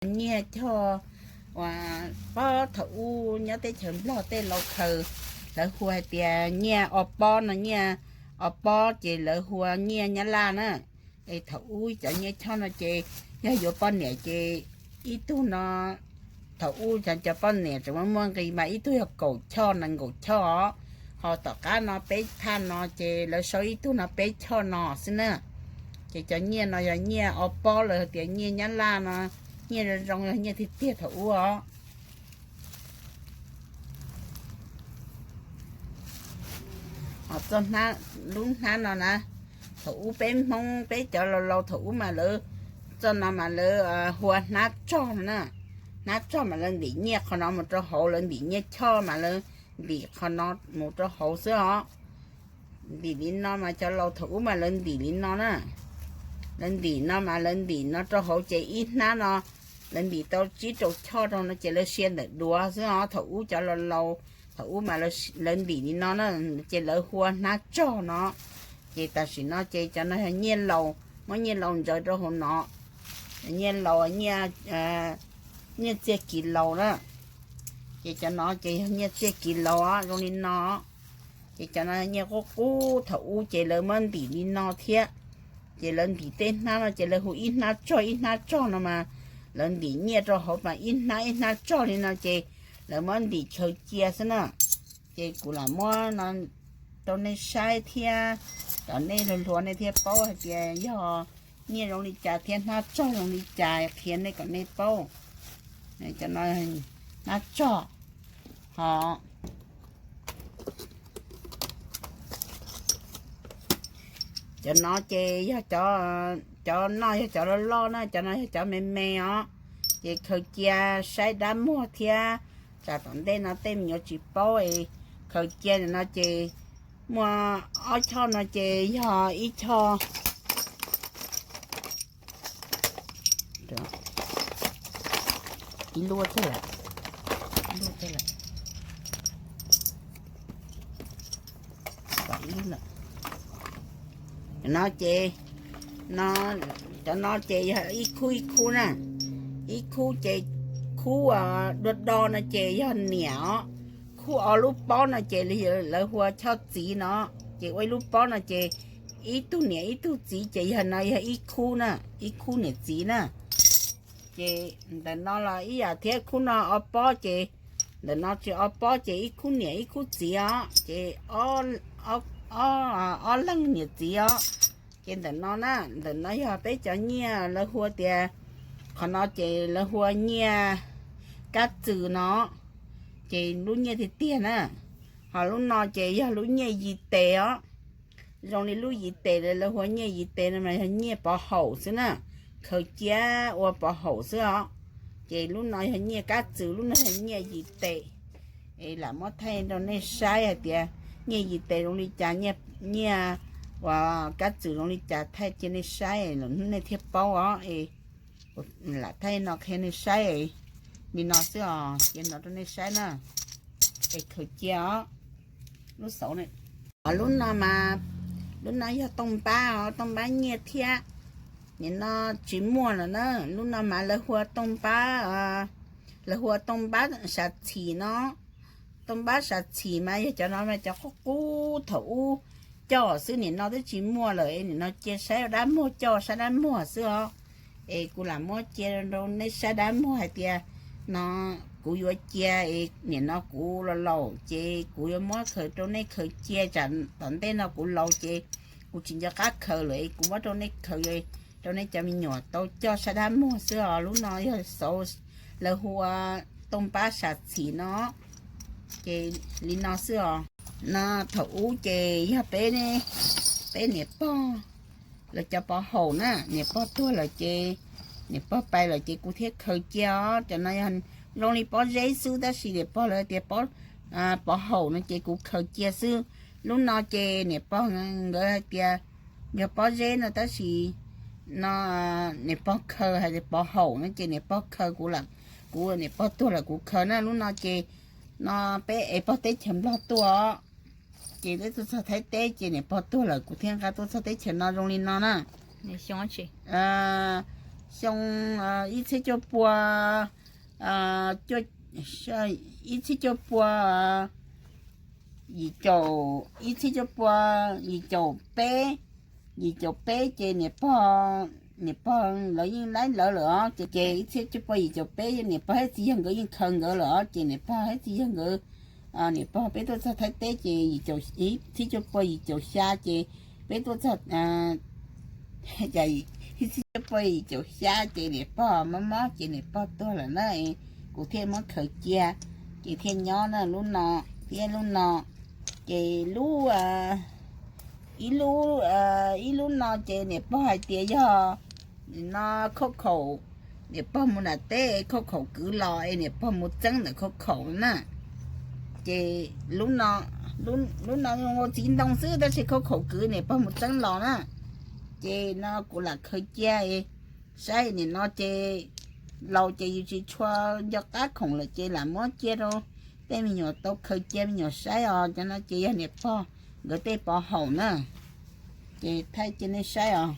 Nyiaj choj uas pob thaum ub nyob teb chaws Nplog tej laus khaws, lawv hu hais tias nyiaj o pob no, nyiaj o pob ces lawv hu ua nyiaj Nyab Laj na. Es thaum ub cov nyiaj choj no ces yog yuav poj niam ces ib tug no, thaum ub cov poj niam tseem muaj muaj nqis mas ib tug yog kaum choj nees nkaum choj os. Ho tom qab no peb thaj no ces lawv sau ib tug no peb choj no xwb na. Ces cov nyiaj no yog nyiaj o pob, lawv tias nyiaj Nyab Laj no, nyiaj zoo zoo yog nyiaj tiag tiag thaum ub os. Ho txoj, lub hnab no na, thaum ub peb Hmoob peb cov laus laus thaum ub mas lawv, txoj no mas lawv hu ua hnab tsog no na. Hnab tsog mas lawv ntim nyiaj qhov no mus rau hauv, lawv ntim nyiaj choj mas lawv ntim qhov no mus rau hauv xwb os. Ntim li no mas cov laus thaum ub mas lawv ntim li no na. Lawv ntim no mas lawv ntim no rau hauv ces ib hnab no lawv ntim tau tsib rau choj rau no ces lawv sia ntawm duav xwb os. Thaum ub cov laus laus thaum ub mas lawv ntim li no na, ces lawv hu ua hnab tsog no. Ces tam sim no ces cov no yog nyiaj laus, muab nyiaj laus ntsaws rau hauv no. Nyiaj laus, nyiaj txiaj kis laus na. Ces cov no ces yog nyiaj txiaj kis laus zoo li no. Ces cov no nyiaj qub qub thaum ub ces lawv muab ntim li no thiab. Ces lawv ntim tej hnab no ces lawv hu ib hnab tsog ib hnab tsog no mas lawv ntim nyiaj rau hauv mas ib hnab ib hnab tsog li no ces lawv muab ntim chaw cia xwb na. Ces kuv lam muab no rau nej saib thiab, kom nej hluas hluas nej thiaj paub hais tias yog nyiaj zoo li cas thiab hnab tsog zoo li cas, qhia nej kom nej paub. Cov no hnab tsog, ho cov no ces yog, cov no yog cov loj loj na, cov no yog cov me me os. Ces khaws cia saib dab muag thiab, tsam tom ntej no tej me nyuam tsis paub es khaws cia no ces muaj ob choj no ces yog ib choj, ib lub, no ces, cov no ces yog ib khub ib khub na. Ib khub ces khub do do no ces yog niam os. Khub ob lub pob no ces lawv hu ua choj txiv no. Ces ua ib lub pob no ces ib tug niam ib tug txiv ces yog no yog ib khub na, ib khub niam txiv na. Ces ntawm no los ib yam thiab, khub no ob pob ces ntawm no tsis ob pob ces ib khub niam ib khub txiv os, ces ob leeg niam txiv os. Ces ntawm no na, ntawm no yog peb cov nyiaj lawv hu ua tias, qhov no ces lawv hu ua nyiaj kab txwm no, ces lub nyiaj tiag tiag na. Ho lub no ces yog lub nyiaj yis tes os. Zoo li lub yis tes lawv hu ua nyiaj yis tes no mas yog nyiaj pov haum xwb na, khaws cia ua pov haum xwb os. Ces lub no yog nyiaj kab txwm, lub no yog nyiaj yis tes. Es lam muab thaij rau nej saib hais tias nyiaj yis tes zoo li cas, nyiaj uas kab txwm zoo li cas, thaij cia nej saib lwm hnub nej thiaj paub os. Es lam thaij no qhia nej saib li no xwb os, cia no rau nej saib na. Es khaws cia os. Lub xauv, lub no mas, lub no yog tooj npab os, tooj npab nyiaj thiab. Nim no tsis muaj lawm na. Lub no mas lawv hu ua tooj npab, lawv hu ua tooj npab sav txhim no. Tooj npab sav txhim mas yog cov no mas cov qub qub thaum ub coj xwb, nim no twb tsis muaj lawm. Nim no cia saib dab muag, coj saib dab muag xwb os. Es kuv lam muab cia rau nej saib dab muag hais tias no kuv yuav cia, nim no kuv los laus ces kuv yuav muab khaws rau nej khaws cia, tsam tom ntej no kuv laus ces kuv tsis nco qab khaws lawm es kuv muab rau nej khaws, rau nej cov me nyuam tau coj saib dab muag xwb os. Lub no yog xauv, lawv hu ua tooj npab sav txhim no. Ces li no xwb os. No thaum ub ces yog peb, peb niam pog lawv cov pov haum na, niam pog tuag lawm ces, niam pog pais lawm ces kuv thiaj khaws cia os. Cov no yog zoo li pob zeb xwb tab sis niam pog lawv tias pov haum no ces kuv khaws cia xwb. Lub no ces niam pog nkawd hais tias yog pob zeb no tab sis no niam pog khaws hais tias pov haum no ces niam pog khaws, kuv, kuv niam pog tuag lawm kuv khaws na. Lub no ces no peb ev pog teb chaws Nplog tuaj, ces peb tuaj txog Thaib teb ces niam pog tuag lawm kuv thiaj nqa tuaj txog teb chaws no zoo li no na. Xyoo ib txhiab cuaj pua, ib txhiab cuaj pua yim caum, ib txhiab cuaj pua yim caum peb, yim caum peb ces niam pog, niam pog lawv yeej laib lawv lawm os. Ces ib txhiab cuaj pua yim caum peb niam pog thiab txiv yawg nkawd yeej khaws nkawd lawm os. Ces niam pog thiab txiv yawg nkawd, niam pog peb tuaj txog Thaib teb ces ib txhiab cuaj pua yim caum xya ces peb tuaj txog, ib txhiab cuaj pua yim caum xya ces niam pog mob mob ces niam pog tuag lawm na. Kuv thiaj muab khaws cia, ces thiaj nyob na lub no thiab lub no. Ces lub, ib lub, ib lub no ces niam pog hais tias yog no khauj khaum, niam pog mus nram teb khauj khaum kwv los es niam pog mus txeeb ntawm khauj khaum na. Ces lub no, lub no ua txiv ntoo xwb tab sis khauj khaum kwv niam pog mus txeeb los na. Ces no kuv lam khaws cia saib, nim no ces laus ces yus tsis tshua nco qab khoom lawm ces lam muab cia rau tej me nyuam tau khaws cia me nyuam saib os. Cov no ces yog niam pog nkawd tej pov haum na. Ces thaij cia nej saib os.